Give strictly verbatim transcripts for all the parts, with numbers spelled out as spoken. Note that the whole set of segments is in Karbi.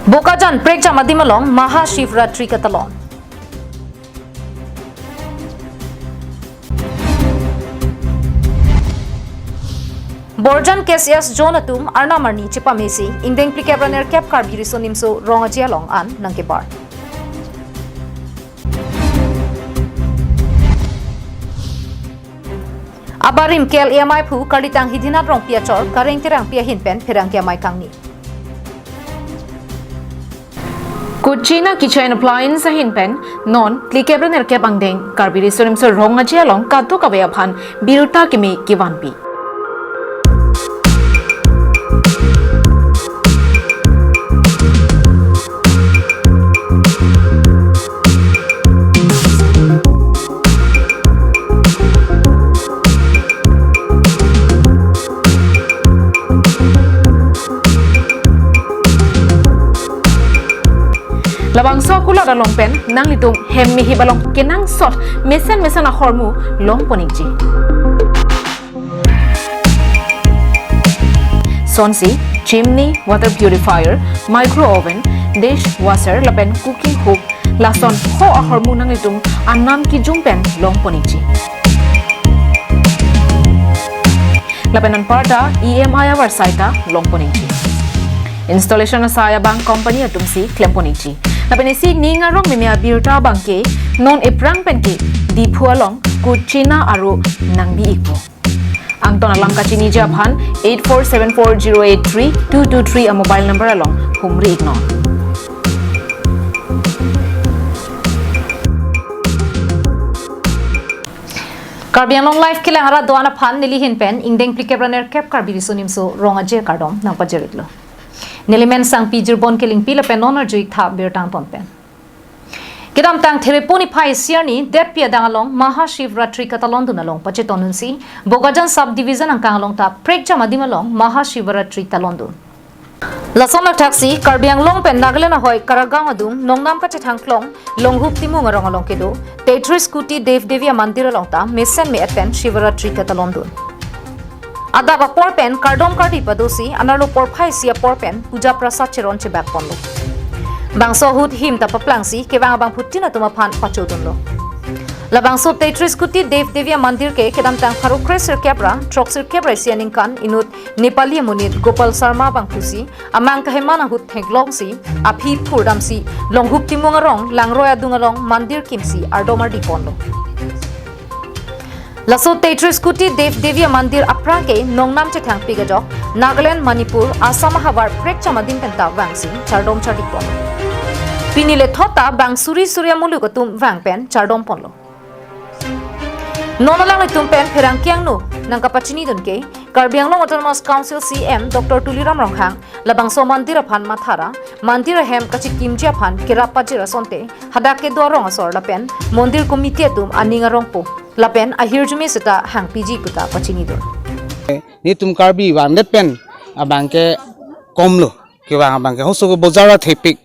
Bokajan prekjam adim along Mahashivratri katalon. Borjan K C S zone atum arnam arni chepamesi ingdeng phlikep ra nerkep Karbi Riso Nimso Rong Aje along an nangkebar. Abarim K L A amei aphu Karlitang Hidinat Rongpi achor Kareng Terangpi ahin pen pherangke amei kangni. Kuchina Kitchen Appliance ahin pen non phlikep ra nerkep angdeng Karbi Riso Nimso Rong Aje along kadokave aphan birta kimi kevanpi. Labangso akulot along pen nanglitum hem mehip along kenangsot mesen mesen ahormu longpon ikji. Sonsi chimney, water purifier, micro oven, dish washer lapen cooking hook, lason ho ahormu nanglitum anam kijum pen longpon ikji. Lapen anparta E M I avarsai ta longpon ikji. Installation asai abang company atumsi klempon ikji. Lapen isi ning arong meme abirta abangke non ephrang penke Diphu along Kuchina aro nangbi ikpo. Angton alam kachiniji aphan eight four seven four zero eight three two two three a mobile number along humri iknon. Karbi Anglong Live kelang arat do-an aphan neli ahin pen ingdeng phlikep ra nerkep Karbi Riso Nimso Rong Aje kardom nangpajir iklo. Neli men Sangpi Jirbon Kelingpi lapen non arju ik tha birta angton pen. Kedamtang Thereponi phai isi arni detpi adang along Mahashivratri katalondun along pachetondunsi Bokajan Sub Division angkang along ta prekjam adim along Mahashivratri talondun. Lason lakthaksi Karbi Anglong pen Nagaland ahoi Karagaon adung Nongnam kachethang klong Longhup Timung arong along kedo Tetris Kuti Dev Devi amandir along ta mesen me-et pen Shivaratri katalondun. Adap apor pen kardom kardi padosi anerlo porphai isi apor pen puja prasad cheron chebak ponlo. Bangso ahut him ta paplangsi kevang abangphutin atum aphan pachodunlo. Labangso Tetris Kuti Dev Devi amandir ke kedamtang pharo kre sirkep ra throk sirkep ra isi aningkan inut Nepali amonit Gopal Sharma abangphusi amang kaheman ahut theklongsi aphi phurdamsi Longhup Timung arong langroi adung along mandir kimsi ardom ardi ponlo. Laso Tetris Kuti Dev Devi amandir aphrang ke Nongnam chethangpik ajok Nagaland, Manipur, Assam ahavar prekjam adim pen ta vangsi chardom chardi pon. Pini lethot ta bang suri suri amuluk atum vang pen chardom ponlo. Non alanglitum pen pherangke angno nangkapachinidun ke Karbi Anglong Autonomous Council C E M Doctor Tuliram Ronghang labangso mandir aphan mathara, mandir ahem kachikimji aphan kerap pajir asonte hadak kedo arong asor lapen mondir committee atum aning arongpo lapen ahirjume seta hangpiji puta pachinidun. Netum Karbi vangdet pen abangke komlo, kevang abangke hoso ke bojar athepik.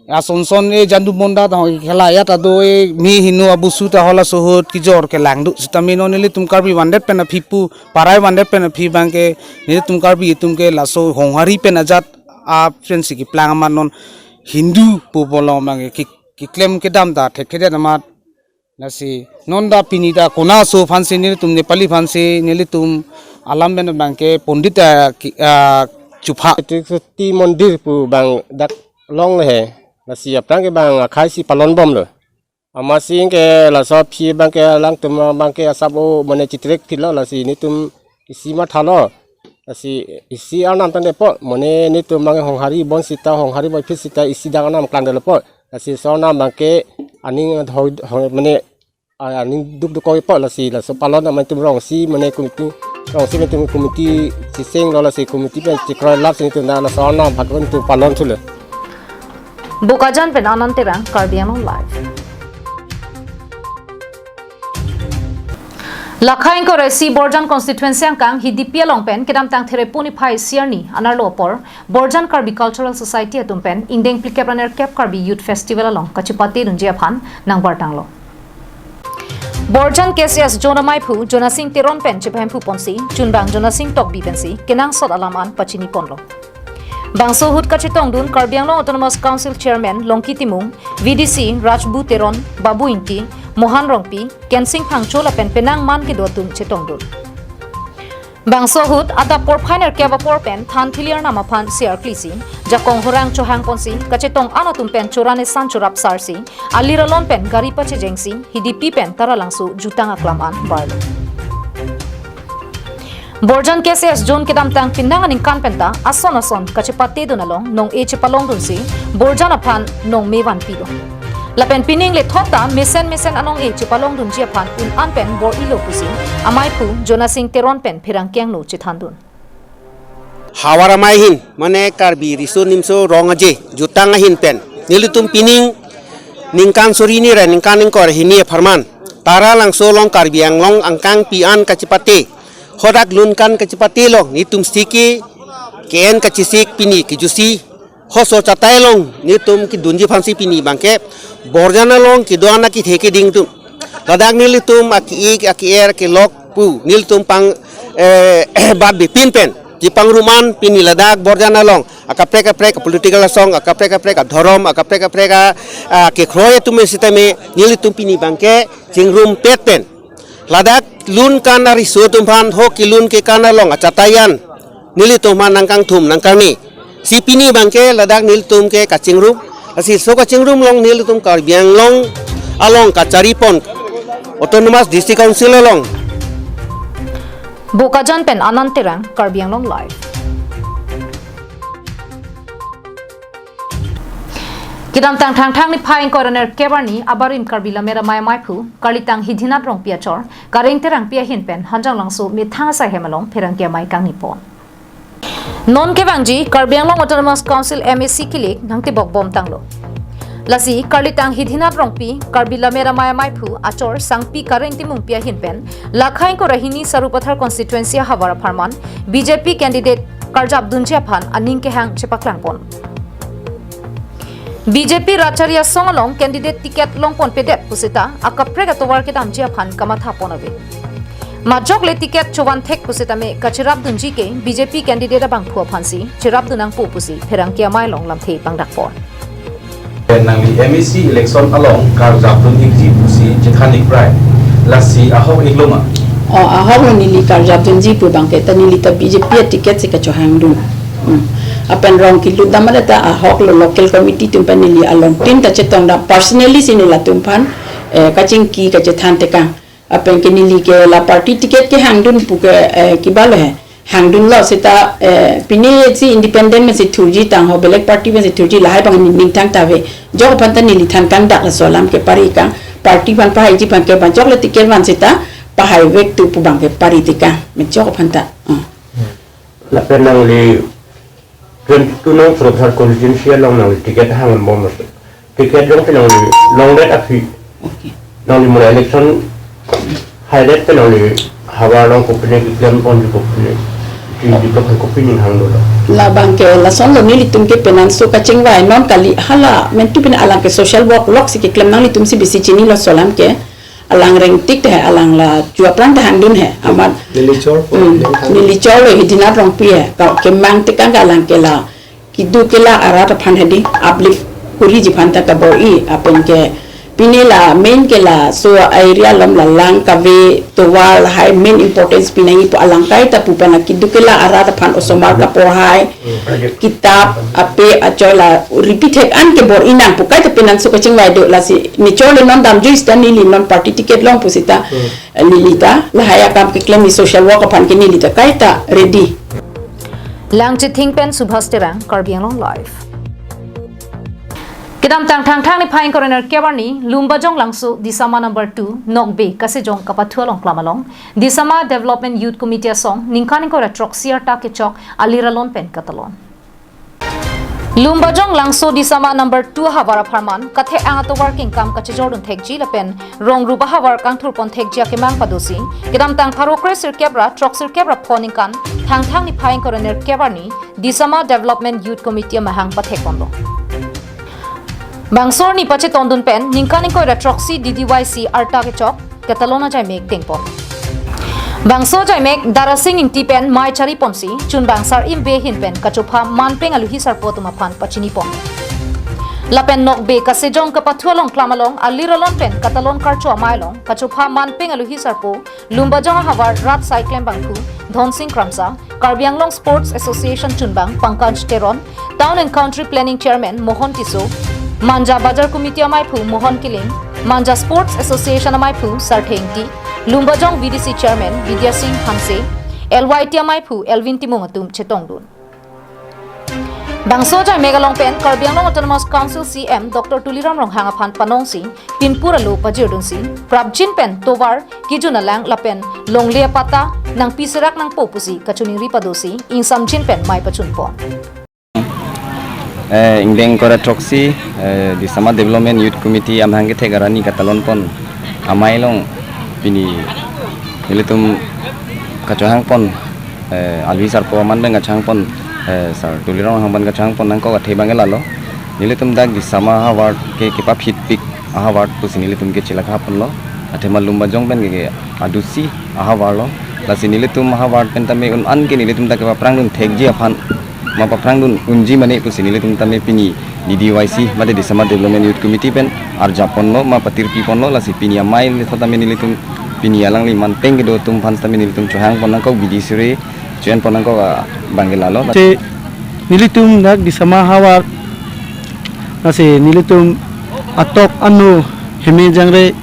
Asonson e jandu monda ta hoi khela ya ta do e mi hinu abusu ta hola sohot kijor kelangdun sitame non nelitum Karbi vangdet pen aphi pu parai vangdet pen aphi abangke nelitum Karbi atum ke laso honghari pen ajat aphensi keplang amat non Hindu pu bolong abangke ki- keklem kedam ta thekthedet amat. Lasi non ta pini ta kona aso aphansi nelitum Nepali aphansi nelitum alam pen abangke pondit ta ki- ah, chupha. Tetris Kuti mondir pu bang dak longle he. Lasi aphrang ke bang akhai si palon bomlo. Amatsi ke laso aphi abangke alangtum abangke asap o mane chitrek philo lasi netum isi mathalo. Lasi isi arnam tangdepo mane netum abangke honghari bon sita honghari bon phit sita isi dang arnam klangdetpo. Lasi laso arnam abangke aning hoi- hoi- mane a- aning dukduk koipo lasi laso palon amat netum rongsi mane committee rongsi netum committee chisenglo lasi committee pen chikroi lap si netum dak laso arnam abangke netum palon thulo. Bokajan pen Anand Terang, Karbi Anglong Live. Lakha ingkoi ra isi Borjan constituency angkang Hidipi along pen kedamtang Thereponi phai isi arni anerlo apor Borjan Karbi Cultural Society atum pen ingdeng phlikep ra nerkep Karbi Youth Festival along kachipatedunji aphan nangbartanglo. Borjan K C S zone ameiphu Jonasing Teron pen chepahemphu ponsi chunbang Jonasing Tokbi pensi kenangsot alam an pachini ponlo. Bangso ahut kachetongdun Karbi Anglong Autonomous Council Chairman Longki Timung, V D C Rajbu Teron, Babu Ingti, Mohan Rongpi, Kensing Phangcho lapen penang man kedo atum chetongdun. Bangso ahut adap porphai nerkep apor pen than thili arnam aphan se arklisi, jakong horang chohangponsi, kachetong an atum pen choran esan chorap sarsi, alir alon pen gari pachejengsi, Hidipi pen Taralangso jutang aklam an barlo. Borjan K C S Zone kedamtang penang aningkan penta ason ason kachepatedun along nong-e chepalongdunsi Borjan aphan nongme vanpilo. Lapen pining lethok ta mesen mesen anong-e chepalongdunji aphan un-an pen bor-ilo pusi amaiphu Jonasing Teron pen pherangke angno chethandun. Havar amei ahin, mane Karbi Riso Nimso Rong Aje jutang ahin pen nelitum pining ningkan suri ni ra ningkan ingkoi ra hini apharman Taralangso along Karbi Anglong angkangpi an kachepate, hadak lun kan kachepate along netum siki ke-en kachesik pini kejusi hoso chatai along netum kedunji aphansi pini abangke Borjan along kedo-an akethe keding atum, ladak nelitum ake-ik ake-er kelok pu nelitum pang, eh, bat bipin pen chepangrum an pini ladak Borjan along akaprek kaprek political asong, akaprek kaprek adhorom, akaprek kaprek a, a, kekroi atum sitame nelitum pini abangke chingrumpet pen ladak lun kan ariso atum aphan ho kelun kekan along achatai an nelitum aphan nangkangthum nangkangni si pini abangke ladak nelitum ke kachingrum, lasi laso kachingrum along nelitum Karbi Anglong along kacharipon Autonomous District Council along. Bokajan pen Anand Terang, Karbi Anglong Live. Kedamtang Thangthang niphai ingkoi ra nerkep arni abarim Karbi Lammet Amei amaiphu Karlitang Hidinath Rongpi achor Kareng Terangpi ahin pen Hanjanglangso methang asai hem along pherangke amei kangnipon. Non kevangji Karbi Anglong Autonomous Council M A C kilik nangtibok bomtanglo. Lasi Karlitang Hidinath Rongpi Karbi Lammet Amei amaiphu achor Sangpi Kareng Timungpi ahin pen lakhai ingkoi ra hini Sarupathar constituency ahavar apharman B J P candidate karjapdunji aphan aning kehang chepaklangpon. B J P Rachari Asong along candidate ticket longponpedet pusita akaprek atovar kedamji aphan kamathapon ave. Majok le ticket chovan thek pusitame kacherapdunji ke B J P candidate abangphu aphansi cherapdun nangpo pusi pherangke amei along lamthe pangdakpon. Nangli M A C election along karjapdun-ikji pusi chethan-ik prai. Lasi ahok-iklo ma? O, ahoklo, neli karjapdunji pu abangke ta neli ta B J P aticket si kachohangdun. Hmm. Lapen rong kelut dam ta ahoklo, local committee atum pen neli along tin ta chetongdam, personally si neli latum aphan, eh, kachingki kachethan tekang. Lapen ke neli ke la party ticket kehangdun pu ke, eh, kibalo he. Hangdunlo seta, eh, pine si independent pensi thurji tang ho belek party pensi thurji lahai abang ningtang ta ave. Ajok aphan ta neli than kangdak, laso alam ke pari kang, party aphan pahaiji abangke ajok le ticket van seta pahai vek tu pu abangke pari tekang. Ajok aphan ta. Hmm. Lapen nangli twenty-two nong Sarupathar constituency along nangli ticket hangbom. Ticket jongsi nangli longdet aphi. Okay. Nangli mura election haidet pen nangli havar along kopine keklemponji, kopine, di, di, kopine ning hangdunlo? Labangke lasonlo, nelitum ke penanso kachingvai non kali, hala mentu pen alang ke social work lok si keklem, nanglitum si bisi chinilo laso alam ke. Alang rengtik te he, alang la ju aphrang ta hangdun he. Amat. Neli chor po, hmm, neli chorlo Hidinath Rongpi he. Ka kemang tekang ke alang ke la keduk kelak arat aphan hedi, uplift kuriji aphan ta kabor-i, lapen ke pine la main ke laso area along la lang kave tovar lahai main importance pinangji pu alang kaita pu pen la keduk kelak arat aphan osomar kaporhai, kitap, ape achoi la repeat thek an kebor-i nang pu kaita penanso kachingvai do, lasi neli chorlo non damjui seta neli non party ticket long pusita, eh, neli ta lahai akam keklem, neli social work aphan ke neli ta kaita ready. Langchithing pen Subhas Terang, Karbi Anglong Live. Kedamtang Thangthang niphai ingkoi ra nerkep arni Lumbajong Langso Disama number two Nokbe Kasejong Kapathu along klam along Disama Development Youth Committee asong ningkan ingkoi ra throksi arta kechok alir alon pen katalon. Lumbajong Langso Disama number two ahavar apharman kathek-ang atovar kengkam kachejordun thekji lapen rong rup ahavar kangthurpon thekji akemang padosi kedamtang pharo kre sirkep ra throk sirkep ra pho ningkan Thangthang niphai ingkoi ra nerkep arni Disama Development Youth Committee amahang pathekponlo. Bangso arni pachetongdun pen ningkan ingkoi ra throksi D D Y C arta kechok katalon ajai mek dengpon. Bangso ajaimek Darasing Ingti pen mei chari ponsi, chunbang Sar-im Bey ahin pen kachopha manpeng aluhi sarpo atum aphan pachini pon. Lapen Nokbe Kasejong kapathu along klam along alir alon pen katalon karcho amei along kachopha manpeng aluhi sarpo Lumbajong ahavar rat asai klembangphu Dhonsing Kramsa, Karbi Anglong Sports Association chunbang Pankaj Teron, Town and Country Planning Chairman Mohon Tisso, Manja Bazar Committee ameiphu Mohon Killing, Manja Sports Association ameiphu Sarthe Ingti, Lumbajong V D C Chairman Bidya Sing Hanse, L Y T ameiphu Elvin Timung atum chetongdun. Bangso ajaimek along pen Karbi Anglong Autonomous Council C M Doctor Tuliram Ronghang aphan panongsi, pinpur alo pajirdunsi, prapjin pen tovar kijun alang lapen longle apatta nangpiserak nangpo pusi kachiningri padosi, ingsamjin pen mei pachun pon. Eh, ingdeng kora throksi, eh, Disama Development Youth Committee amahang kethek arni katalon pon amei along pini nelitum kachohang pon, eh, aluhi sarpo aman pen kachohang pon, eh, Sar Tuliram Ronghang pen kachohang pon nangkok athe abang ke lalo. Nelitum dak Disama ahavar ke kepaphitpik ahavar pusi nelitum ke chilakha ponlo. Athema Lumbajong pen ke, ke adusi ahavar lo. Lasi nelitum ahavar pen tame un-an ke nelitum dak kepaphrangdun thekji aphan, ma paphrangdun unji mane pusi nelitum tame pini D D Y C mate Disama Development Youth Committee pen arjap ponlo, ma patirpi ponlo, lasi pini amei le tame nelitum pini alangli manpeng kedo atum aphan tame nelitum chohang pon nangkok, bidi suri chohang pon nangkok abang ke lalo. Si nelitum dak Disama ahavar, lasi nelitum atok anu heme jangre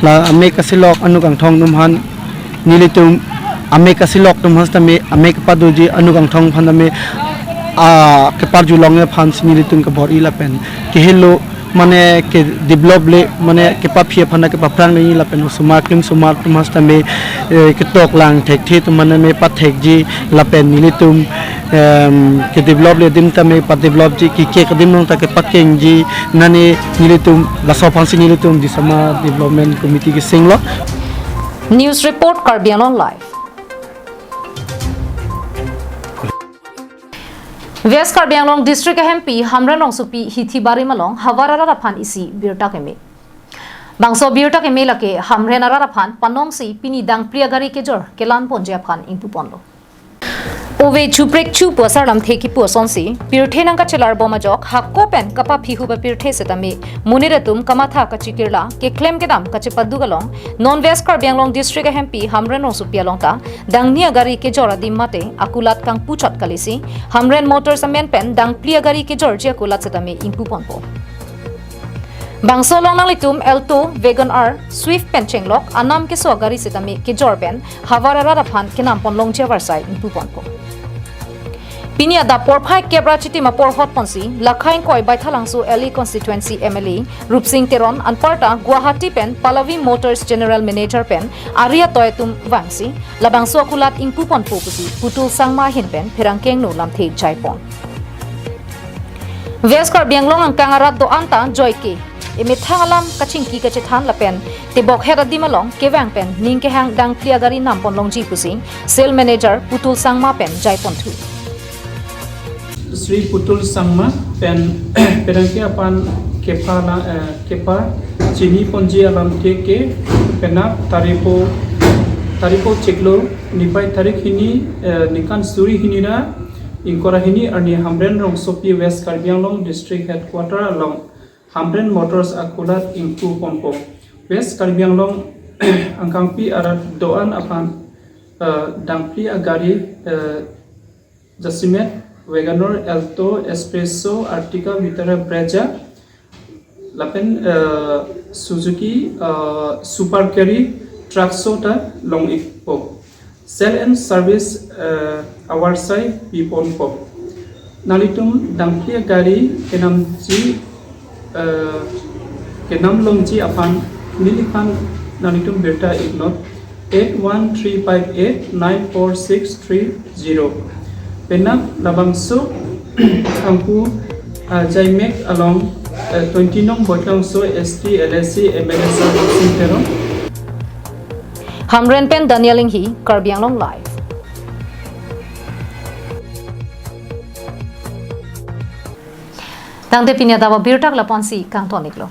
la amek kasilok anu kangthong atum aphan nelitum amek kasilok atum aphan tame amek padoji anu kangthong aphan tame a keparjulong aphansi nelitum kebor-i lapen kehelo mane ke develop le mane kepaphi aphan kepaphrang le lapen osomar klim osomar atum aphan tame, eh, ketok lang thekthe atum aphan tame pathekji lapen nelitum, em, ke develop le adim tame padevelopji, kekek adim along ta kepakengji, nane nelitum laso aphansi nelitum Disama Development Committee kesenglo. News report, Karbi Anglong Live. West Karbi Anglong District ahempi Hamren Rongsopi hithi barim along havar arat aphan isi birta keme. Bangso birta keme lake Hamren arat aphan panongsi pini dangphli agari kejor kelang ponji aphan ingpu ponlo. Ove chuprek chu pu asar lamthe kipu asonsi, pirthe nangkachelar bom ajok, hako pen kapaphihup apirthe setame, monit atum kamatha kachikirla, keklem kedam kachepaduk along, non West Karbi Anglong District ahempi Hamren Rongsopi along ta, dangni agari kejor adim mate, akulat kangpuchot kalisi, Hamren Motors amen pen, dangphli agari kejorji akulat setame ingpu ponpo. Bangso along nanglitum Alto, Wagon R, Swift pen chenglok, anam keso agari setame kejor pen, havar arat aphan kenam pon longji avarsai ingpu ponpo. Pini adap porphai kep ra chitim apor hot ponsi, Lakha ingkoi Baithalangso L A constituency M L A Rupsing Teron anparta Guwahati pen Pallavi Motors General Manager pen ari atoi atum vangsi, labangso akulat ingpu ponpo pusi Putul Sangma ahin pen pherangke angno lamthe jai pon. West Karbi Anglong angkang arat do-an ta joike emethang alam kachingki kachethan lapen tebok het adim along kevang pen ning kehang dangphli agari nam pon longji pusi Sales Manager Putul Sangma pen jai ponthu. Shri Putul Sangma pen pherangke aphan kepha na, eh, kepachini ponji alamthe ke penap taripo, taripo chiklo niphai tarik hini, eh, ningkan suri hini ra ingkoi ra hini arni Hamren Rongsopi West Karbi Anglong District Headquarter along Hamren Motors akulat ingpu ponpo. West Karbi Anglong angkangpi arat do-an aphan, eh, dangphli agari, eh, jasemet, Wagon R, Alto, Expresso, Ertiga, Vitara, Brezza, lapen, eh, Suzuki, eh, Super Carry, truck so ta long-ikpo. Sale and service, eh, avarsai pi ponpo. Nanglitum dangphli agari kenamji, eh, kenam longji aphan neliphan nanglitum birta iknot eight one three five eight nine four six three zero. Penap labangso angpu, ah, jaimek along, eh, twenty nong Baithalangso S T L A C M L A Sir Rupsing Teron. Hamren pen Daniel Inghi, Karbi Anglong Live. Tangte pini adap abirta ke lapu-ansi kangton-iklo.